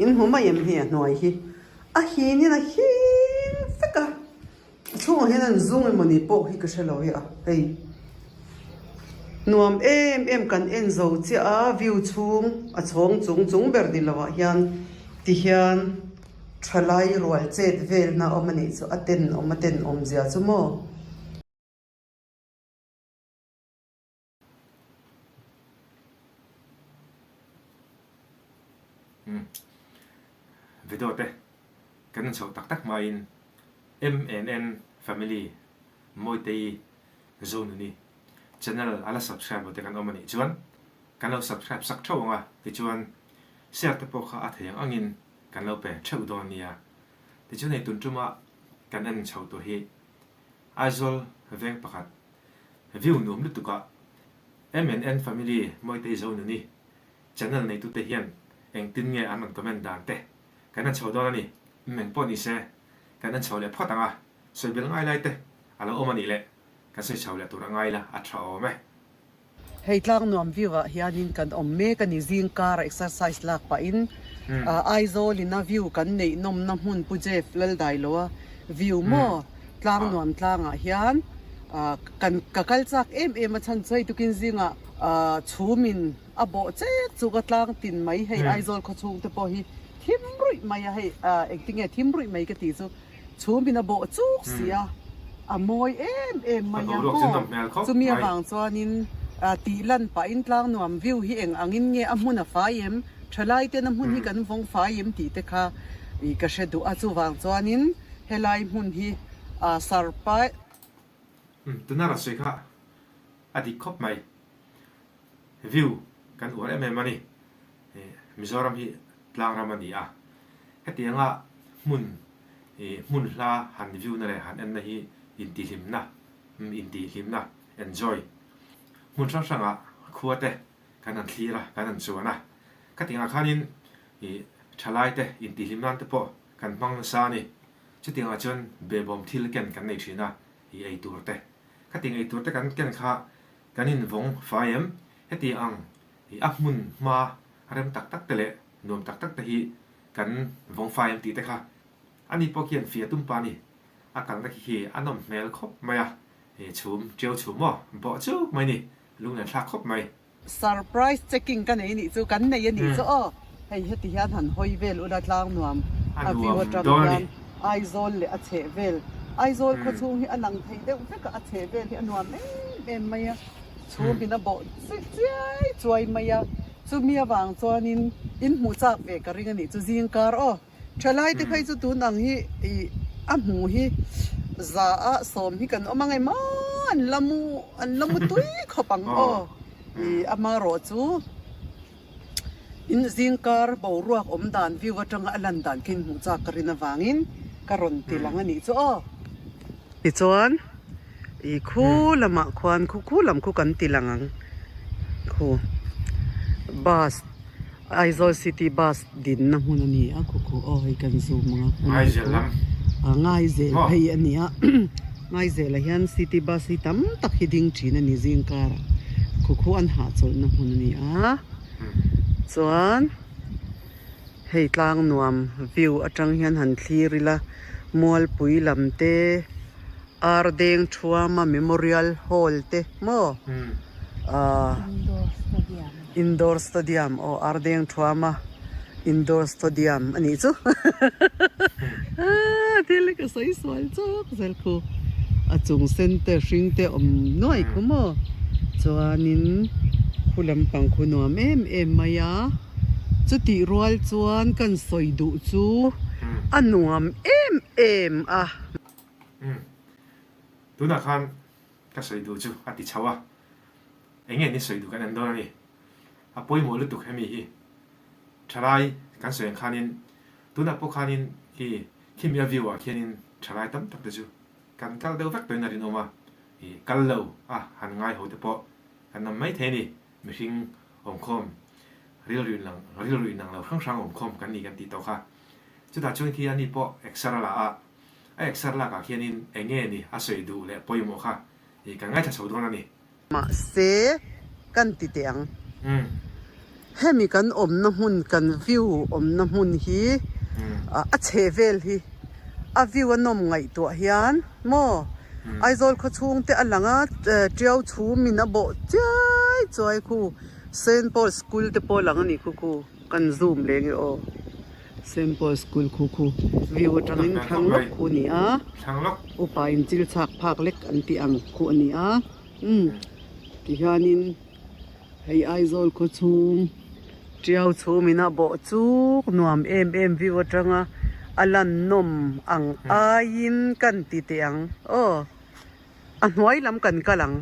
In hmu mai em hei a hnuai hi a hin in a hing vek a a chhungah hian an zung emawni pawh hi ka hre lo hi a hei nuam em em kan en zo chiah a view chhung a chhawng chung chung ber ni lovah hian tihian thalai rual chet velna a awm a nih chu a tenawm a tenawm zia chu maw. Video te kan en chhoh tak tak hmain MNN Family Mawitei Zonuni channel a la subscribe lo te kan awm a nih chuan kan lo subscribe sak theuh ang a, tichuan share te pawh kha a thei ang angin kan lo pe theuh dawn nia. Tichuan hei tun tuma kan en chhoh tur hi Aizawl veng pakhat View nuam lutuk a MNN family Mawitei Zonuni channel neitute hian engtin nge an rawn comment dan te kan en chho dawn a ni. Umm engpawh ni se kan en chho leh phawt ang a, sawi bel ngai lai te a lo awm a nih leh kan sawi chho leh tur a ngai la a tha awm e. Hei tlangnuam view ah hianin kan awm mek a ni, zingkar a exercise lak pahin Aizawl in a view kan neih nawmna hmun Pu Jeff Laldailoa view maw tlangnuam tlangah hian kan ka kal chak em em a chhan chu hei tukin zingah chhumin a bawh chek chuk a tlang tin mai hei Aizawl khawchhung te pawh hi thim ruih mai a hei engtinge thim ruih mai ka tih chu. Chhum in a bawh chuk si a, a mawi em em mai a maw? Chumi avang chuanin tih lan pahin tlangnuam view hi eng angin nge a hmun a fai em? Thalai ten a hmun hi kan vawng fai em tih te kha ka hre duh a, chuvang chuanin helai hmun hi sarpai. Tuna rawn sawi kha a dik khawp mai. View kan uar em em a ni. Mizoram hi tlangram a ni a, hetianga hmun hmun hla han view na leh han en na hi intihhlimna, intihhlimna, enjoy, hmun hrang hrangah khua te kan han thlir a, kan han chuan a, khatiangah khanin thalai te intihhlim nan te pawh kan hmang nasa a ni. Chutiangah chuan behbawm thil ken kan nei thin a, ei tur te, khatiang ei tur te kan ken kha kan invawng fai em? Heti ang I a hmun hma rem tak tak te leh nuam tak tak te hi kan vawng fai em tih te kha ani pawh khian fia tum pa ni. A kalna khi khi a nawm hmel khawp mai a, chhum ṭiau chhum maw bawh chuk mai ni, lunglen thlak khawp mai. Surprise checking ka nei nih chu kan nei a nih chu aw. Hei heti hian han hawi vel ula tlang nuam a view atang hian Aizawl leh a chheh vel Aizawl khawchhung hi a lang thei deuh vek a, a chheh vel hi a nuam em em mai a. Chhum in a bawh chiai chuai mai a, chumi avang chuanin in hmuh chak ve ka ring a nih chu zingkar aw. Thalai te phei chu tun ang hi ih a hmuh hi za a sawm hi kan awm ang em aw an la mu an la mu tui khawp ang aw ih amarawh chu in zingkar boruak awm dan view atanga a lan dan khi in hmuh chak ka rin avangin ka rawn ti lang a nih chu aw. Tichuan ih khu lamah khuan khu khu lam khu kan ti lang ang khu bus Aizawl city bus dinna hmun a ni a khu khu aw hei kan zoom ang a khu Ngaizel phei a ni a Ngaizelah hian city bus hi tam tak hi ding thin a ni zing karah khu khu an hahchawlhna hmun a ni a chuan. Hei tlang nuam view atang hian han thlir ila Mualpui lam te Ardeng Thuama Memorial Hall te maw ahh Indoor Stadium aw Ardeng Thuama Indoor Stadium a nih chu aaa thil hi ka sawi sual chawk zel khu a chung sen te hring te awm nuai khu maw chuanin khu lampang khu nuam em em mai a. Chutih rual chuan kan sawi duh chu a nuam em em a. Umm. Tunah khan ka sawi duh chu a ti chho a. Eng nge ni sawi duh kan en dawn a ni. A pawimawh lutuk hemi hi. Thalai kan sawi ang khanin tunah pawh khanin khi khimi a view ah khianin thalai tam tak te chu kan kal deuh vek tawhin a rinawm a. Ih kal lo a han ngai ho te pawh kan awm mai thei a ni. Mihring awmkhawm, rilru inlang, rilru inang lo hrang hrang awmkhawm kan ni kan tih tawh kha. Chutah chuan khi ani pawh exer a la a, a exer lakah khianin eng nge ni a sawi duh leh pawimawh kha ih kan ngaithla chho dawn a ni. Mahse, kan ti teh ang. Umm. Hemi kan awmna hmun kan view awmna hmun hi a chhe vel hi a view a nawm ngaihtuah hian maw Aizawl khaw chhung te a lang a tiau chhum in a bawh chiai chuai khu Saint Paul school te pawh a lang a ni khu khu kan zoom leh nge aw Saint Paul school khu khu view atangin thlang lawk khu a ni a upa in chil chhak phak lek an tih ang khu a ni a umm tihianin. Hei Aizawl khaw chhung tiau chhum ina bawh chuk nuam em em view atanga a lan nawm ang aiin kan ti teh ang aw a hnuai lam kan kal ang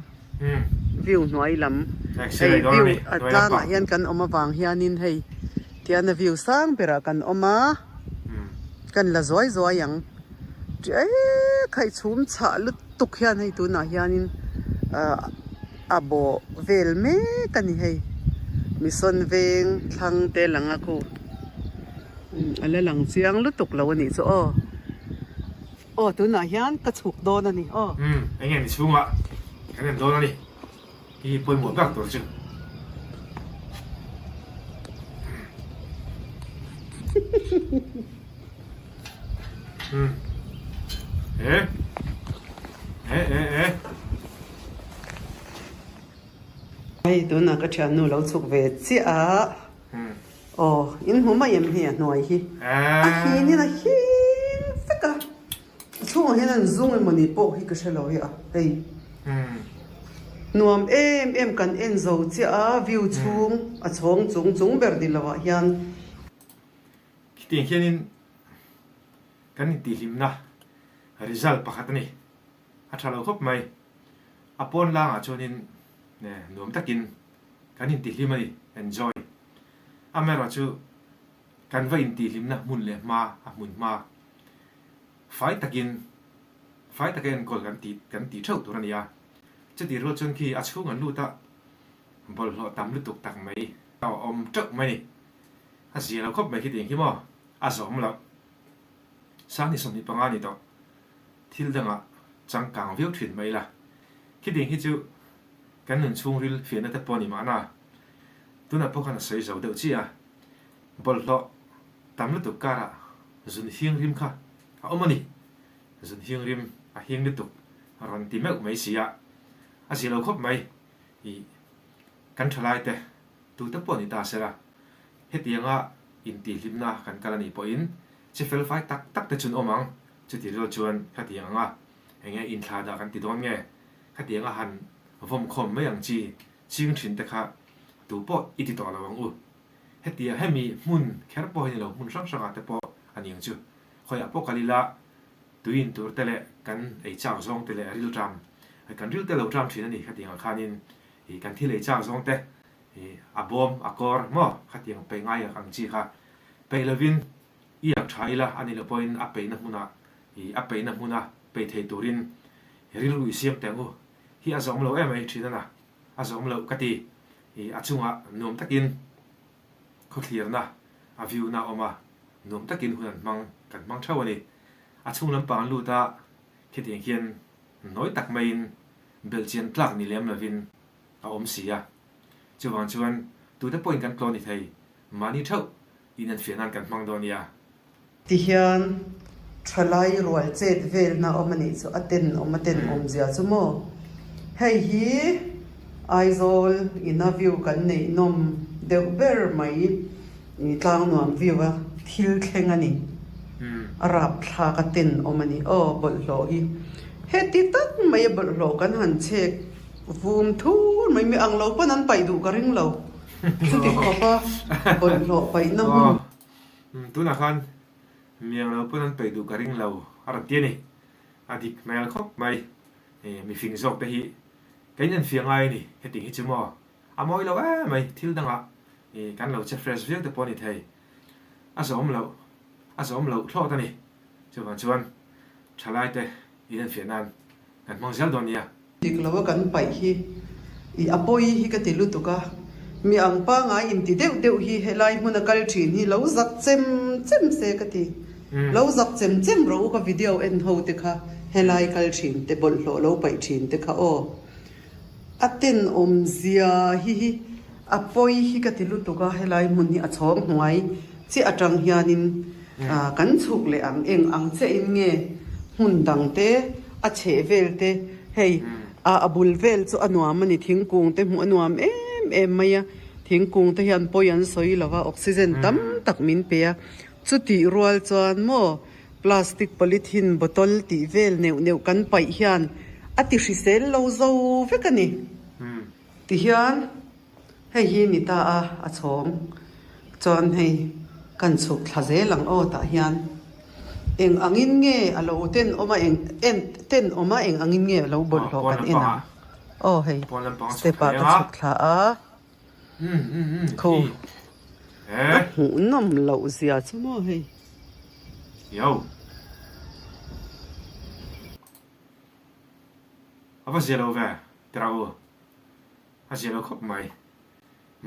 view hnuai lam hei view a tlangah hian kan awm avang hianin hei tian a view sang berah kan awm a kan la zuai zuai ang eee khaih chhum chhah lutuk hian hei tunah hianin ah. A bawh vel mek a ni hei. Mission veng thlang te lang a khu. A la lang chiang lutuk lo a nih chu aw. Aw tunah hian ka chhuk dawn a ni aw. Umm eng nge ni chhungah kan en dawn a ni. Hi pawimawh ber tur chu. Umm e e e e. Hei tunah ka thiannu lo chhuk ve chiah a, aw in hmu mai em hei a hnuai hi a hin in a hing vek a, a chhungah hian an zung emaw ni pawh hi ka hre lo hi a hei nuam em em kan en zo chiah a view chhung a chhawng chung chung ber ni lo ah hian. Khitiang hianin kan intihhlimna result pakhat a ni. A tha lo khawp mai. A pawn langah chuanin nuam takin kan intihhlim a ni, enjoy. Amaherawhchu kan va intihhlimna hmun leh hma a hmun hma fai takin fai taka enkawl kan tih kan tih theuh tur a ni a. Chutih rual chuan khi a chhung an lut a, bawlhhlawh tam lutuk tak mai a awm teuh mai a ni. A zia lo khawp mai khi tiang hi maw? A zawm loh. Sangni 25 ni tawh. Thil dangah changkang viau thin mai la. Khitiang hi chu kan nun chhungril fiahna te pawh a ni mahna. Tunah pawh khan a sawi zo deuh chiah a. Bawlhhlawh tam lutuk karah zun hing rim kha a awm a ni. Zun hing rim a hing lutuk rawn ti meuh mai si a. A zia lo khawp mai. Ih kan thalai te tute pawh ni ta sela, hetianga intihhlimna kan kal a nih pawhin chi felfai tak tak te chun awm ang, chuti rual chuan khatiang anga enge inthlahdah kan ti dawn nge, khatianga han vawm khawm mai ang chi ching thin te kha tu pawh i ti tawh lo ang u. Hetia hemi hmun kher pawh hi ni lo hmun hrang hrangah te pawh a ni ang chu. Khawiah pawh kal ila tui in tur te leh kan ei chak zawng te leh rilṭam, kan ril te lo ṭam thin a ni khatiang ah khanin Ih kan thil ei chak zawng te ih a bawm a kawr maw khatiang peih ngai ang chi kha peih lovin i ak tha ila a nih loh pawhin a peihna hmunah ih a peihna hmuna peih thei turin rilru i siam teh ang u hi a zawm lo em mai thin a na a zawm loh ka ti ih a chungah nuam takin khawthlirna a view na a awm a nuam takin hun an hmang kan hmang theuh a ni a chhung lampang an lut a khitiang khian Nawi tak maiin belhchian tlak ni lem lovin a awm si a. Chuvang chuan tute pawhin kan tlawn ni thei, mahni theuh in an fiah nan kan hmang dawn nia. Tihian thalai rual chet velna awm a nih chu a ten awm a ten awm zia chu maw. Hei hi Aizawl ina view kan neih nawm deuh ber mai. Tlang nuam view a thil thleng a ni. A rapthlak a ten awm a ni. Aw bawlhhlawh hi heti tak mai a bawlhhlawh kan han chhek vum thur mai mai ang lo pawn an paih duh ka ring lo. Chuti khawp a bawlhhlawh paihna hun. Tunah khan miang lo pawn an paih duh ka ring lo a rawn ti a ni. A dik hmel khawp mai. Mifing zawk te hi ka inenfiah ngai a ni. Heti hi chu maw A mawi lo em mai, thil dangah ih kan lo che fresh viau te pawh a ni thei. A zawm loh, a zawm loh thlawt a ni. Chuvang chuan thalai te inenfiah nan kan hmang zel dawn nia. Dik lo a kan paih hi ih a pawi hi ka ti lutuk a, mi ang pangai inti deuh deuh hi helai hmun a kal thin hi lo zak chem chem se ka ti. Lo zak chem chem rawh u ka video en ho te kha helai kal thin te bawlhhlawh lo paih thin te kha aw. A tenawm zia hi hi. A pawi hi ka ti lutuk a, helai hmun hi a chhawng hnuai chiah atang hianin kan chhuk leh ang eng ang chiahin nge hmun dang te a chheh vel te hei a bul vel chu a nuam a ni thingkung te hmuh a nuam em em mai a thingkung te hian pawi an sawi lo va oxygen tam tak min pe a chutih rual chuan maw plastic polythene bottle tih vel neuh neuh kan paih hian a ti hrisel lo zo vek a ni. Tihian hei hi ni ta a, a chhawng chuan hei kan chhuk thla zel ang aw tah hian eng angin nge a lo ten awm a eng en ten awm a eng angin nge a lo bawlhhlawh kan en ang aw hei step ah ka chhuk thla a khu a hmuhnawm loh zia chu maw hei. A va zia lo ve, tira u. A zia lo khawp mai.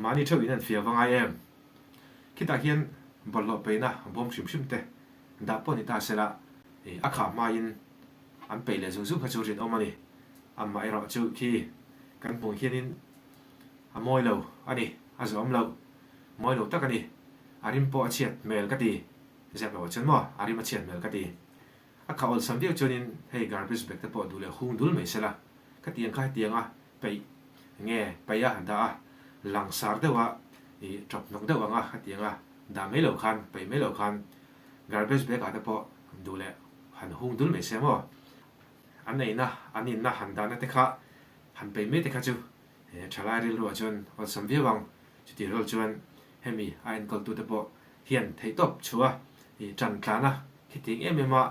Mahni theuh in an fiah va ngai em? Khitah hian bawlhhlawh peihna bawm hrim hrim te dah pawh ni ta sela, a khah hmain an peih leh zung zung kha chu rinawm a ni. Amah erawh chu khi kan hmuh hianin a mawi lo a ni, a zawm lo. Mawi lo tak a ni. A rim pawh a chhiat hmel ka ti. Zep lo ah chuan maw a rim a chhiat hmel ka ti. A kha awlsam viau chuanin hei garbage bag te pawh duh leh hung dul mai sela, khatiang kha hetianga peih nge peih a dah a, langsar deuha ih tawp hnawk deuh anga hetianga dah mai lo khan peih mai lo khan garbage bag ah te pawh duh leh han hung dul mai se maw? An eina an inna han dahna te kha han peih mai te kha chu thalai rilruah chuan awlsam viau ang, chutih rual chuan hemi a enkawltu te pawh hian theihtawp chhuah ih tan tlana Khitiang em em a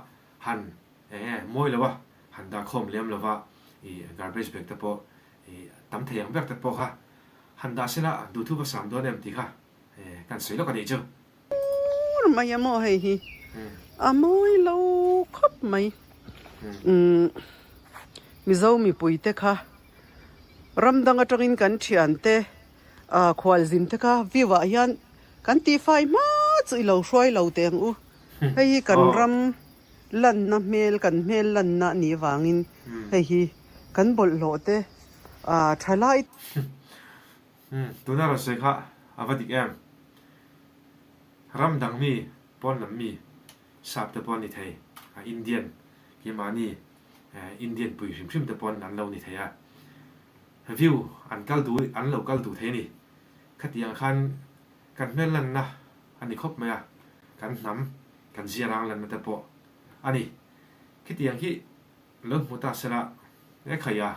han eng nge mawi lo a, han dah khawm lem lo va, ih garbage bag te pawh ih tam thei ang ber te pawh kha han dah sela duhthu va sam dawn em tih kha kan sawi lawk a nih chu. Ur mai a maw hei hi a mawi lo khawp mai. Umm Mizo mipui te kha ram dang atangin kan thiante khualzin te kha view ah hian kan tihfai hma chu i lo hruai lo teh ang u. Hei hi kan ram lanna hmel, kan hmel lanna a nih avangin hei hi kan bawlhhlawh te tha lai. Tuna rawn sawi kha a va dik em? Ram dang mi, pawn lam mi, sap te pawh an ni thei, Indian, keimahni Indian pui hrim hrim te pawn an lo ni thei a, view an kal duh, an lo kal duh thei a ni. Khatiang khan kan hmel lanna a ni khawp mai a, kan hnam, kan ziarang lanna te pawh a ni. Khitiang hi lo hmu ta sela, e khaih a,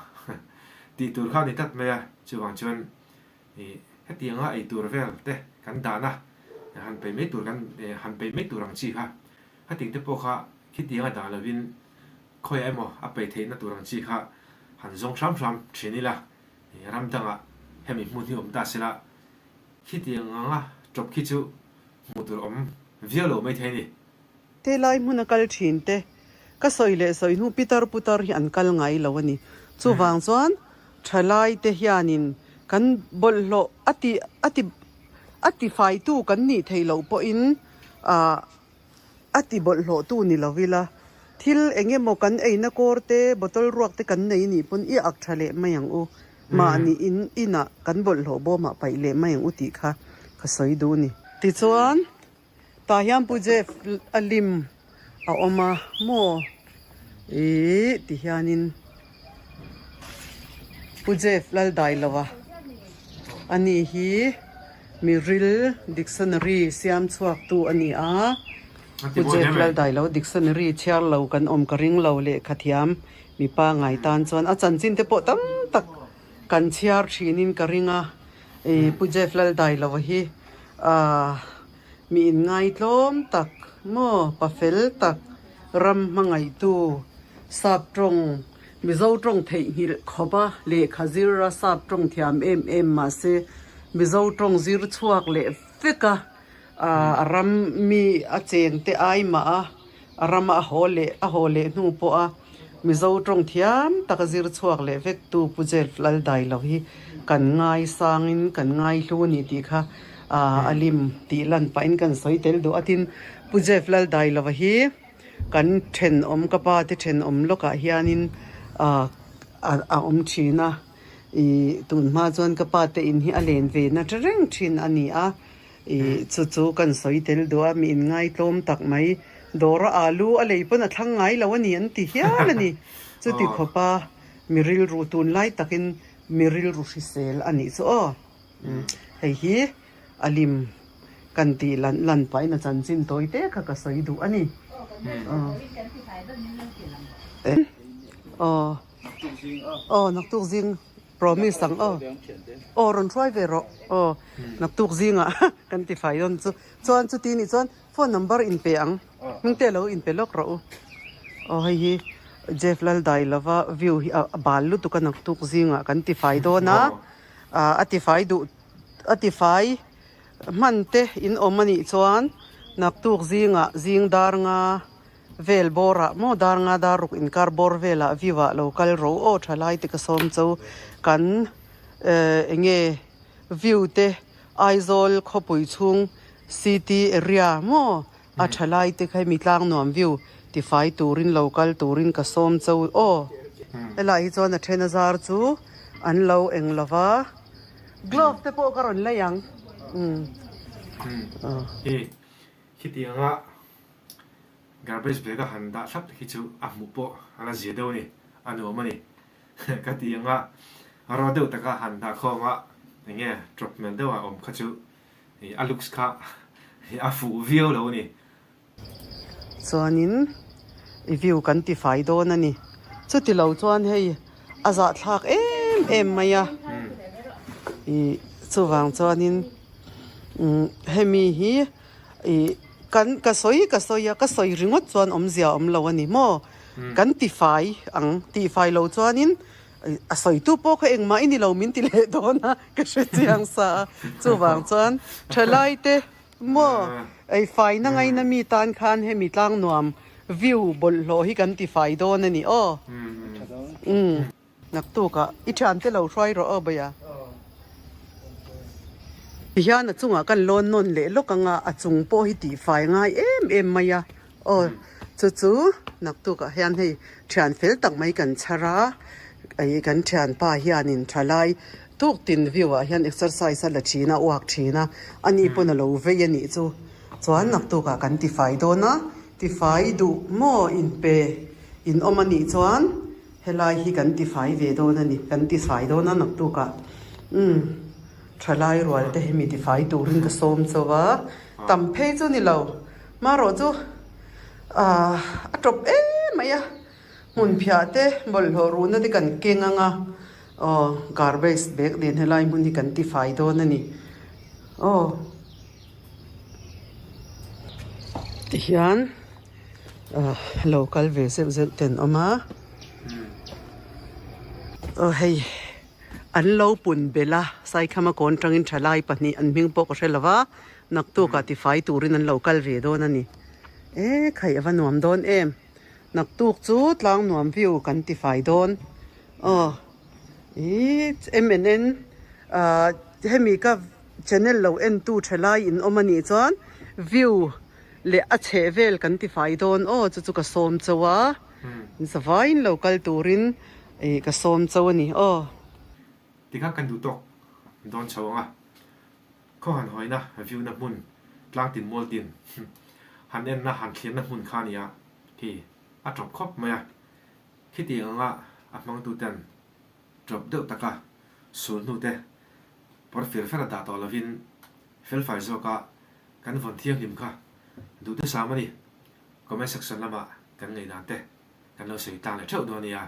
tih tur kha a ni tlat mai a, chuvang chuan ih hetianga ei tur vel te kan dahna han peih mai tur kan han peih mai tur ang chi kha, hetiang te pawh kha khitianga dah lovin khawiah emaw a peih theihna tur ang chi kha han zawng hram hram thin ila, ram dangah hemi hmun hi awm ta sela, Khitiang anga tawp khi chu hmuh tur awm viau lo maithei a ni. Te lai hmuna kal thin te, ka sawi leh sawi hnu pitar putar hi an kal ngai lo a ni. Chuvang chuan thalai te hianin kan bawlhhlawh a ti a ti a ti faitu kan nih theih loh pawhin ah A ti bawlhhlawhtu ni lo ila, thil eng emaw kan eina kawr te, bottle ruak te kan nei nih pawn i ak tha leh mai ang u. Mahni in inah kan bawlhhlawh bawmah paih leh mai ang u tih kha ka sawi duh ni. Tichuan, tah hian Pu Jeff a lim a awm a maw? Ih ti hianin Pu Jeff Laldailova a ni hi. Miril dictionary siam chhuaktu a ni a, Pu Jeff Laldailo dictionary chhiar lo kan awm ka ring lo lehkha thiam mipa ngai tan chuan a chanchin te pawh tam tak kan chhiar thinin ka ring a, Pu Jeff Laldailo hi aah mi inngaitlawm tak maw pa fel tak ram hmangaihtu sap tawng Mizo tawng theihnghilh khawp a, lehkha zir a sap tawng thiam em em mahse Mizo tawng zir chhuak leh vek a, a ram mi a cheng te ai mah a, a rama a haw leh a haw leh hnu pawh a Mizo tawng thiam tak a zir chhuak leh vek tu Pu Jeff Laldailo hi kan ngai sangin kan ngai hlu a ni tih kha a lim tih lan pahin kan sawi tel duh a tin Pu Jeff Laldailova hi Kan thenawm ka pa te thenawm lawkah hianin ah a awm thin a. I tun hma chuan ka pa te in hi a len ve na tha reng thin a ni a, i chu chu kan sawi tel duh a, mi in ngaitlawm tak mai dawra alu a lei pawn a thlang ngai lo a ni an ti hial a ni. Chuti khawpa mi rilru tunlai takin mi rilru hrisel a nih chu aw. Hei hi a lim kan tih lan lan pahin a chanchin tawi te kha ka sawi duh a ni. Aw. Aw naktuk zing promise ang aw. Aw rawn hruai ve rawh. Aw naktuk zingah kan ti fai dawn chu. Chuan chuti nih chuan phone number in pe ang. Hming te lo in pe lawk rawh u. Aw hei hi Jeff Laldai lova view hi a bal lutuk a naktuk zingah kan ti fai dawn a. A ti fai duh a ti fai hman te in awm a nih chuan naktuk zingah zing dar nga Vel bawrah maw dar nga dar ruk inkar bawr velah view ah lo kal ro aw tha lai te ka sawm cho kan eh enge view te Aizawl khawpui chhung city area maw a tha lai te kha hemi tlang nuam view tifai turin lo kal turin ka sawm cho aw helai hi chuan a then a zar chu an lo eng lova glove te pawh ka rawn lei ang umm. Khitianga Garbage bag a han dah thlap te khi chu a hmuh pawh a la zia deuh a ni, a nuam a ni. Ka ti ang a, a raw deuh taka han dah khawm a, eng nge tawp hmel deuh a awm kha chu a looks kha a fuh viau lo a ni. Chuanin i view kan ti fai dawn a ni. Chuti lo chuan hei a zahthlak em em mai a, i chuvang chuanin hemi hi Ih kan ka sawi ka sawi a, ka sawi ringawt chuan awmzia a awm lo a ni maw? Kan tifai ang, tihfai lo chuanin a sawitu pawh kha engmah i ni lo min ti leh dawn a, ka hre chiang sa a. Chuvang chuan thalai te maw ei faina ngaina mi tan khan hemi tlang nuam view bawlhhlawh hi kan tifai dawn a ni aw. Umm. Naktukah i thiante lo hruai rawh aw Baya. Tihian a chungah kan lawn nawn leh lawk anga a chung pawh hi tihfai ngai em em mai a aw chu chu naktukah hian hei thian fel tak mai kan chhar a ih kan thianpa hianin thalai tuk tin view ah hian exercise a la thin a uak thin a ani pawn a lo vei a nih chu chuan naktukah kan tifai dawn a tifai duh maw inpe in awm a nih chuan. Helai hi kan tifai ve dawn a ni, kan tifai dawn a naktukah umm thalai rual te hi mi tifai turin ka sawm chauh a, tam phei chu ni lo, marawh chu ahh a tawp em mai a, hmun phiah te bawlhhlawh ruhna te kan keng ang a, aw garbage bag nen helai hmun hi kan tifai dawn a ni aw tihian. Lo kal ve zeuh zeuh te an awm a aw hei an lo pun belh a Saikhama kawn tangin thalai pahnih an hming pawh ka hre lo va naktukah tifai turin an lo kal ve dawn a ni e khaih a va nuam dawn em naktuk chu tlang nuam view kan tifai dawn aw ih M and N ah hemi ka channel lo en tu thalai in awm a nih chuan view. Leh a chheh vel kan ti fai dawn aw chu chu ka sawm chauh a, zavaiin lo kal turin ih ka sawm chauh a ni aw. Tikha kan duh tawk dawn chho ang a, khaw han hawina view na hmun tlang tin mual tin han enna han thlirna hmun kha a ni a, khi a tawp khawp mai a, khitiang anga a hmangtu ten tawp deuh taka sul hnu te pawr fer fer a dah tawh lovin felfai zawka Kan vawn thianghlim kha duhthusam a ni. Comment section lamah kan ngaihdan te kan lo sawi tlang leh theuh dawn a nia.